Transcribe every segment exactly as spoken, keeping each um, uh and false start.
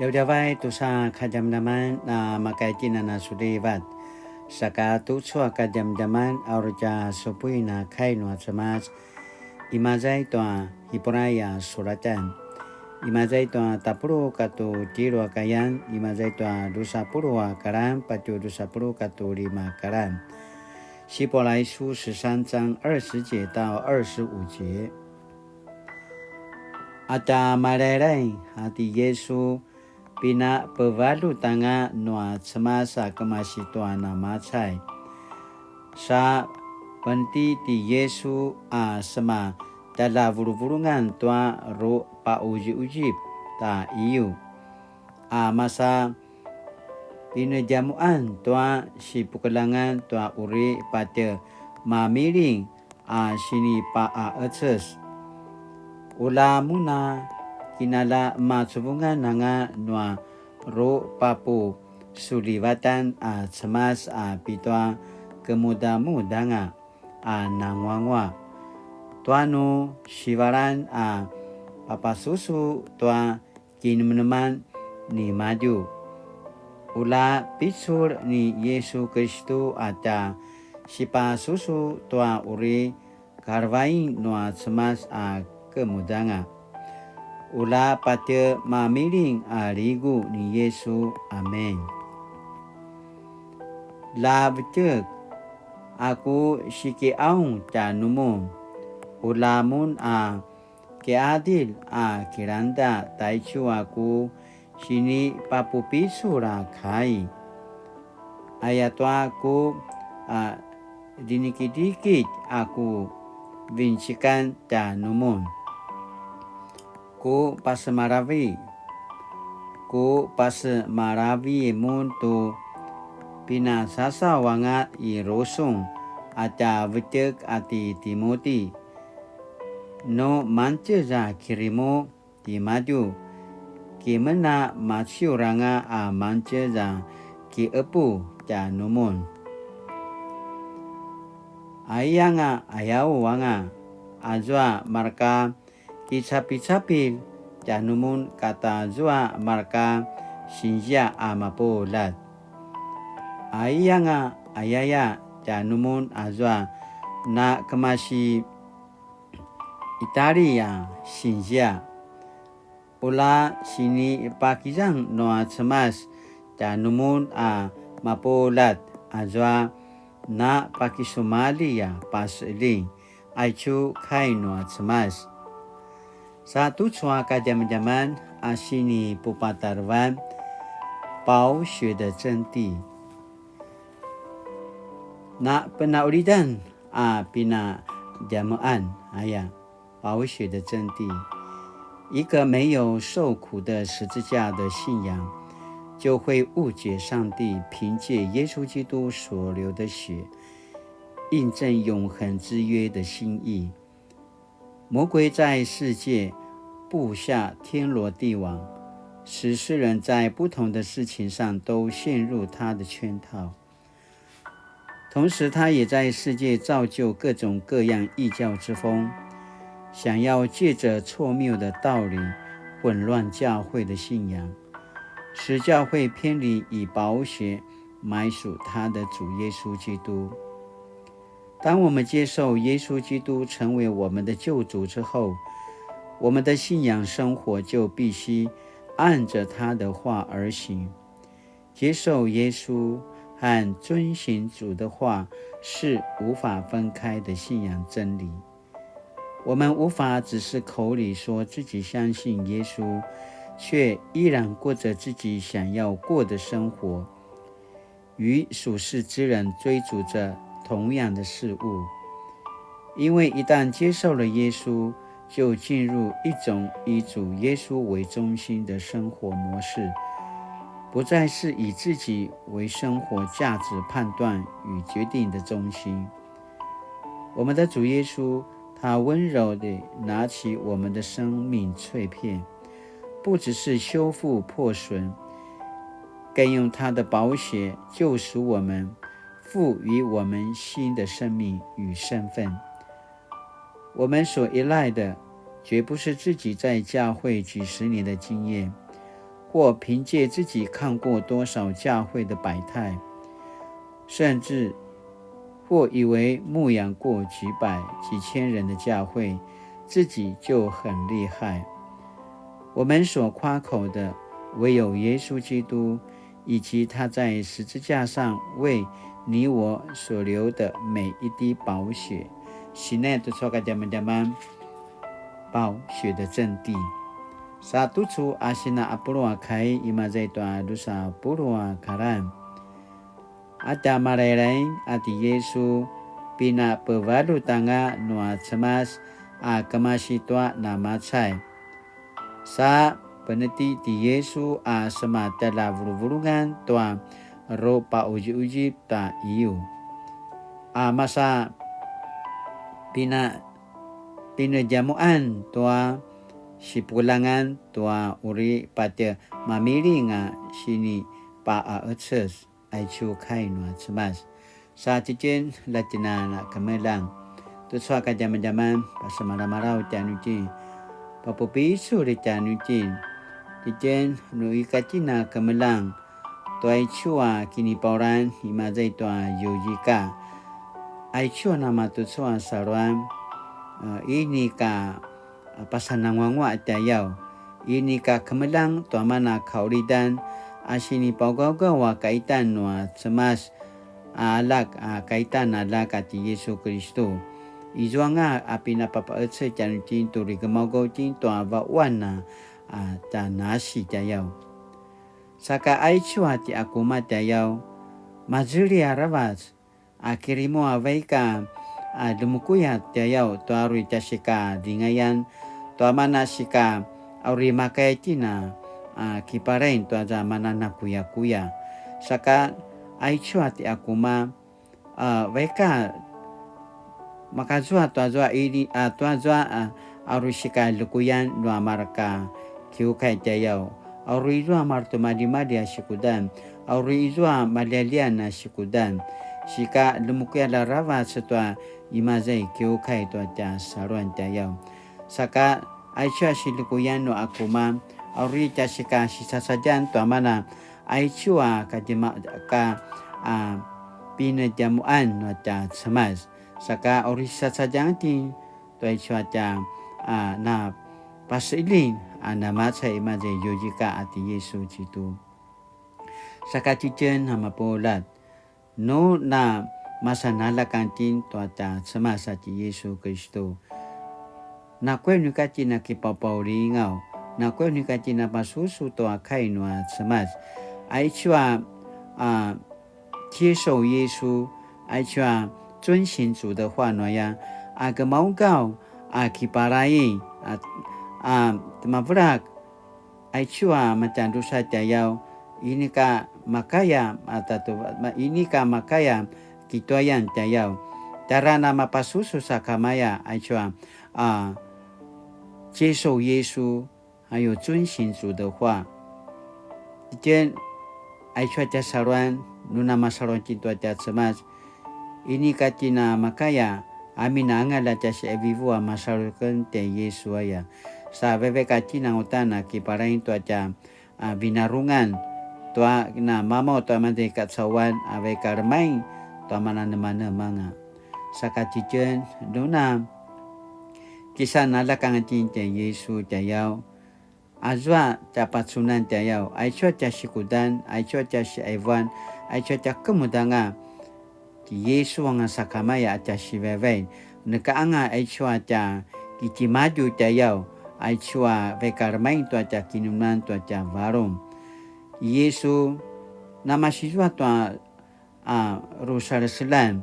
Djavadjavay tusa kadjamadjaman na makaitinan a sulivat. Saka tucu a kadjamadjaman a uri tja supuin a kai nua Cemas. Imaza i tua Hipurai a sulatan. Imaza i tua tapuluq katua tjelu a kayan. Imaza i tua dusa puluq a karan patje dusa puluq katua lima a karan. 希伯来书十三章二十节到二十五节。 A tja malaylay a ti Yisu, pinapevaljut anga nua Cemas a kemasi tua namacay. Sa veneti ti Yisu a sema tjaljavuluvulungan tua rupaquziquzip ta iyu, a masa pinedjamuqan tua sipukeljangan tua uri patje mamiling a sinipaqaqeces. Ula mun a kinala macuvungan anga nua rupapusulivatan a Cemas a pitua kemudamudanga a nanguanguaq. Tua nu sivalan a papasusu tua kinemeneman nimadju. Ula picul ni Yisu Kristu a tja sipasusu tua uri kalevain nua Cemas a kemudanga. Ula patje mamiling a ligu ni Yisu. Amen. La vetjek, a ku sikiqaung tjanumun. Ula mun a kiqadilj a kilangda taicu a ku sinipapupicul a kai. Ayatua ku a dinikidikit a ku vincikan tjanumun. Ku pasemalavi, ku pasemalavi mun tu pinasasaw anga i rusung a tja vetjek a ti Timoti. Nu mangtjez a kirimu timadju, kimen a maciur anga a mangtjez a kiqepu tjanumun. Aiyanga ayaw anga, azua marka kicapicapilj tjanumun kata zua marka sinzia a mapuljat. Aiyanga ayaya tjanumun azua na kemasi Itali a sinzia. Ula sinipakizang nua Cemas tjanumun a mapuljat azua na pakisumalji a paseqeljing. Aicu kai nua Cemas. Sa tucu a kadjamadjaman a sinipupatarevan, 饱学的真諦. Na penaulidan a pinadjamean aya, 饱学的真諦. 一个没有受苦的十字架的信仰，就会误解上帝凭借耶稣基督所流的血，印证永恒之约的心意。魔鬼在世界布下天罗地网，使世人在不同的事情上都陷入他的圈套。同时，他也在世界造就各种各样异教之风，想要借着错谬的道理混乱教会的信仰，使教会偏离以宝血买赎他的主耶稣基督。当我们接受耶稣基督成为我们的救主之后，我们的信仰生活就必须按着他的话而行。接受耶稣和遵行主的话是无法分开的信仰真理。我们无法只是口里说自己相信耶稣，却依然过着自己想要过的生活，与属世之人追逐着同样的事物。因为一旦接受了耶稣，就进入一种以主耶稣为中心的生活模式，不再是以自己为生活价值判断与决定的中心。我们的主耶稣，他温柔地拿起我们的生命碎片，不只是修复破损，更用他的宝血救赎我们，赋予我们新的生命与身份。我们所依赖的，绝不是自己在教会几十年的经验，或凭借自己看过多少教会的百态，甚至或以为牧养过几百、几千人的教会，自己就很厉害。我们所夸口的，唯有耶稣基督以及他在十字架上为你我所流的每一滴宝血。Sine tu soka jaman-jaman 宝血的真谛。Sa tucu a sina a puluq a kai imaza i tua dusa puluq a karan. A tja malailai a ti Yesu, pinapevalut anga nua Cemas a kemasi tua namacai. Sa peneti ti Yesu a sema tjala vuluvulungan tua rupauziuzip ta iyu. A masa pina pinedjamuan tua sipulangan tua uri patje mamiling a sinipaqaeces aicu kai nua Cemas. Sa tjitjen latjina na kemeljang. Tucu a kadjamadjaman pasemalamalaw tjanuitjen. Papupicul tjanuitjen. Tjitjen nu ika tjina kemeljang. Tua aicu a kinipauran imaza i tua ziuzika. Aicu a namatucu a saluan, a, inika, a, pasananguanguaq tjayaw. Inika kemeljang tua mana kaulidan a sinipaugaugau a kaitan nua Cemas a aljak, a kaitan aljak a ti Yesu Kiristu. Izuanga a pinapapaecel tjanuitjen tu uri gemaugaw itjen tua vaquan a, a, tja nasi tjayaw. Saka aicu a ti akuma tjayaw, mazeli aravac, a kirimu a vaik a, a, ljemukuya tjayaw tua uri tja sika lingayan, tua mana sika a uri makaya itjen a, a, kiparain tua za mana nakuyakuya. Saka aicu a ti akuma, a, vaik a makazua tua zua ini, a, tua zua, a, a uri sika lekuyan nua mareka kiukai tjayaw. A uri izua maretimaljimalji a sikudan. A uri izua maljalian a sikudan. Sika ljemukuya aravac tua imaza i kiukai tua tja saluan tjayaw. Saka aicu a silekuyan nua akuma, a uri tja sika sisasadjan tua mana aicu a kadjema-, ka, a, pinedjamuan nua tja Cemas. Saka uri sasajang itjen tua aicu a tja, a, na pasiling a namacai imaza i ziuzika a ti Yesu Kiristu. Saka tjitjen a mapuljat, nu na masan aljak itjen tua tja Cemas a ti Yesu Kiristu. Nakuya nu ika itjen a kipaupaulingaw, nakuya nu ika itjen a pasusu tua kai nua Cemas. Aicu a, a, 接受耶稣, aicu a 遵行主的话 nu aya, a gemaugaw, a kipalai, a, a temavelak, aicu a matjadrusa tjayaw, inika makaya, a tatu-, ma-, inika makaya kituayan tjayaw. Tjara na mapasusu sakamaya, aicu a, a, 接受耶稣, 还有遵行主的话. Itjen, aicu a tja saluan, nu na masalu itjen tua tja Cemas. Inika itjen a makaya, amin a angalj a tja siqivivu a masalu aken tjai Yesu aya. Sa vevek a itjen a uta na kipalai tua tja, a, vinarungan, tua na mamaw tua mande kacauan, a, vaik a lemaing tua mana nemanemanga. Saka tjitjen, nu na kisan aljak anga itjen tjai Yesu tjayaw, azua tja pacunan tjayaw, aicu a tja sikudan, aicu a tja siqivuan, aicu a tja kemudanga, ti Yesu anga sakamaya a tja sivaivain, neka anga aicu a tja kitimadju tjayaw, aicu a vaik a lemaing tua tja kinemeneman tua tja varung. Yesu, namasizua tua a rusaleselan,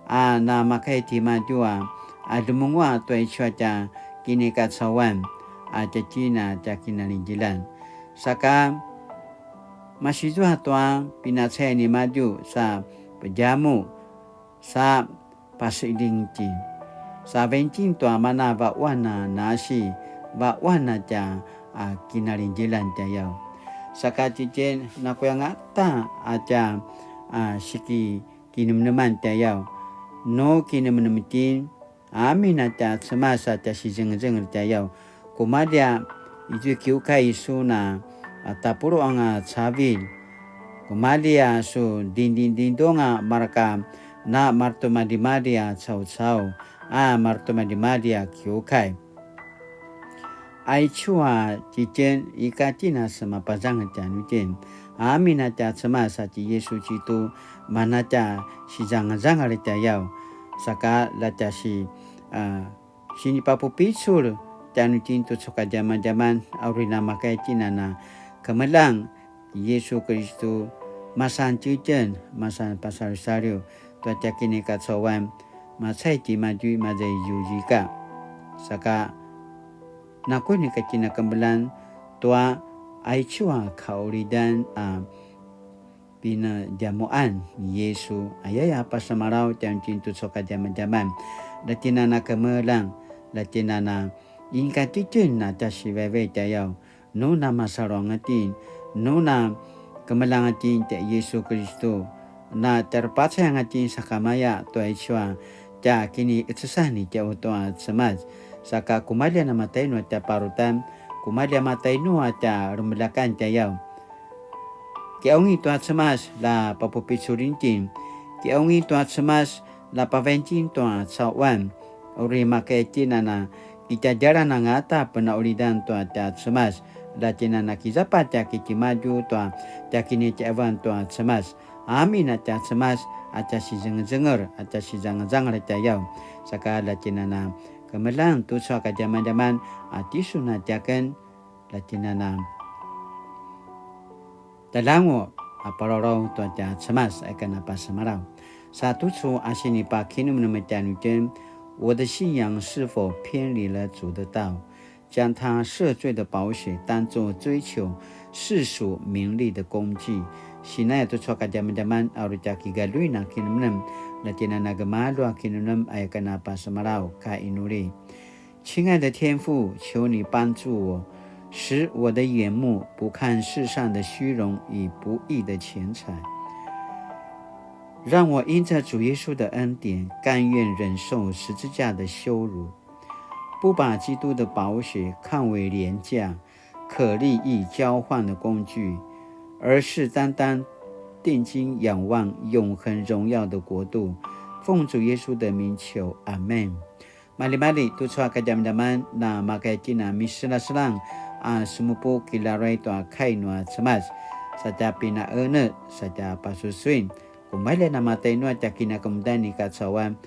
a namakaya timadju a, a ljemenguaq tua aicu a tja kinikacauan, a tjatjina tja kinalidjilan. Saka, masizua tua pinacayan nimadju sa pedjamuq, sa pasiling itjen. Sa vain itjen tua mana vaquan a nasi, vaquan a tja, a, kinalidjilan tjayaw. Saka tjitjen nakuya angata a tja, a, siki kinemeneman tjayaw. Nu kinemenem itjen, amin a tja Cemas a tja sizengezengel tjayaw. Kumalja, izua kiukai sun a, a tapuluq anga cavilj. Kumalji a su dingdingdingdung a mareka na maretimaljimalji a caucau a maretimaljimalji a kiukai. Aicu a tjitjen ika tjen a semapazangal tjanuitjen. Amin a tja Cemas a ti Yesu Kiristu, mana tja sizangazangal tjayaw. Saka la tja si, a, sinipapupicul tjanuitjen tucu kadjamadjaman a uri namakaya tjen a na kemeljang Yesu Kiristu, masan tjitjen, masan pasalisaliw tua tja kinikacauan, macai timadju imaza i ziuzika. Saka nakuya inika tjen a kemeljang tua aicu a kaulidan a pinadjamuqan ni Yesu, ayaya pasemalaw tjanuitjen tucu kadjamadjaman. La tjen a na kemeljang, la tjen a na inika tjitjen a tja sivaivaik tjayaw, nu namasalu anga tjen, nu na kemeljang anga tjen tjai Yesu Kiristu, na tjarepacay anga tjen sakamaya tua aicu a tja kiniqecesan i tjau tua Cemas. Saka kumalji a namatainu a tja parutan, kumalji a matainu a tja remeljakan tjayaw. Kiqaungi tua Cemas la papupiculin tjen, kiqaungi tua Cemas la pavain tjen tua cauan, uri makaya tjen a na kitjadjalan angata penaqulidan tua tja Cemas, la tjen a na kizapa tja kitimadju tua tja kinitjaivan tua Cemas. Amin a tja Cemas a tja sizengezenger a tja sizangazangal tjayaw. Saka la tjen a na kemeljang tucu a kadjamadjaman a tisun a tjaken, la tjen a na talangu a parorong tua tja Cemas aya ken a pasemalaw. Sa tucu a sinipakinemnem tjanuitjen, 我的信仰是否偏离了主的道，将他赦罪的宝血当作追求世俗名利的工具？Sinaya tucu a kadjamadjaman a uri tja kigaluin a kinemnem, la tjen a na gemalju a kinemnem aya ken a pasemalaw ka inuli. 亲爱的天父，求你帮助我，使我的眼目不看世上的虚荣与不义的钱财，让我因着主耶稣的恩典，甘愿忍受十字架的羞辱，不把基督的宝血看为廉价、可利益交换的工具，而是单单定睛仰望永恒荣耀的国度。奉主耶稣的名求，阿们。 Maljimalji tucu a kadjamadjaman, na makaya tjen a miselaselang a semupu kilaruay tua kai nua Cemas, sa tja pinaenetj, sa tja pasusuin. Kumalji a namatainu a tja kinakemudan i kacauan.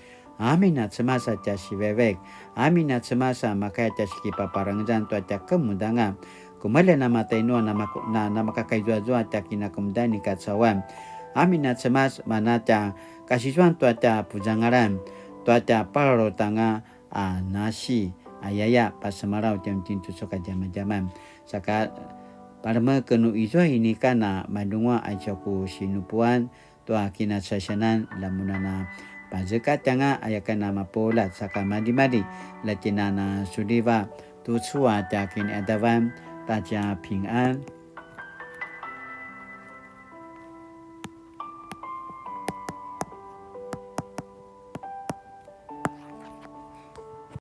Amin a Cemas a tja sivaivaik. Amin a Cemas a makaya tja sikipaparangezan tua tja kemudanga. Kumalji a namatainu a namak-, na-, namakakaizuazua tja kinakemudan i kacauan. Amin a Cemas mana tja kasizuan tua tja puzangalan, tua tja pararutanga a nasi, ayaya pasemalaw tjanuitjen tucu a kadjamadjaman. Saka palemek nu izua inika na malunguaq a tjaku sinupuan tua kinacasianan, lamunana pazekatjanga aya ken a mapuljat, saka maljimalji, la tjen a na suliva tucu a tja kiniqadavan, ta tja pingan.